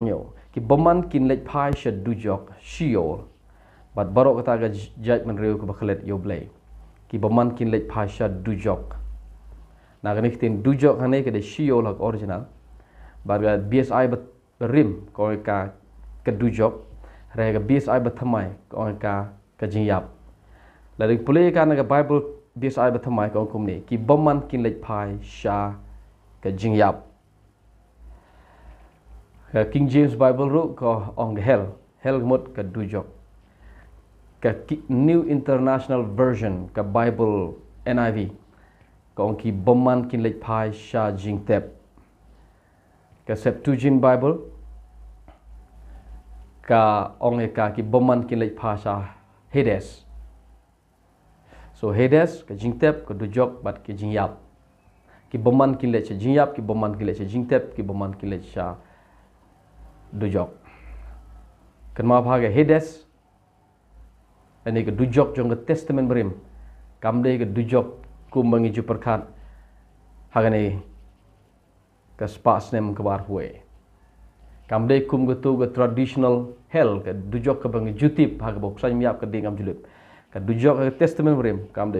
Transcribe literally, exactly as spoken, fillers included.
Nyo, ki bymman kin leit phai sha dujok, Sheol. Bad baroh kata ka j-, jaitbynriew kaba klet ïa U Blei, ki bymman kin leit phai sha dujok. Na kane ka ktien dujok hangne ka dei Sheol ha ka original. Bad ka B S I ba rim ka ong ka, ka dujok. Hynrei ka B S I ba thymmai ka ong ka, ka jingïap. Lada pule ka na ka Bible B S I ba thymmai ka ong kumne: ki bymman kin leit phai sha ka jingïap. Ka King James Bible ruh ka ong ka hell. Hell ka mut ka dujok. Ka ki-, New International Version, ka Bible N I V, ka ong ki bymman kin leit phai sha jingtep. Ka Septuagint Bible ka ong ïa ka ki bymman kin leit phai sha Hades. So Hades, ka jingtep, ka dujok, bad ka jingïap. Ki bymman kin leit sha jingïap, ki bymman kin leit sha jingtep, ki bymman kin leit sha dujok. Kynmaw ba ka Hades, lane ka dujok jong ka Testament Barim, kam dei ka dujok kumba ngi ju pyrkhat ha kane ka spah snem kaba arphew. Kam dei kum kato ka traditional hell, ka dujok kaba ngi ju tip ha kaba u khlaiñ ïap ka dieng kam ju lip. Ka dujok ha ka Testament Barim kam dei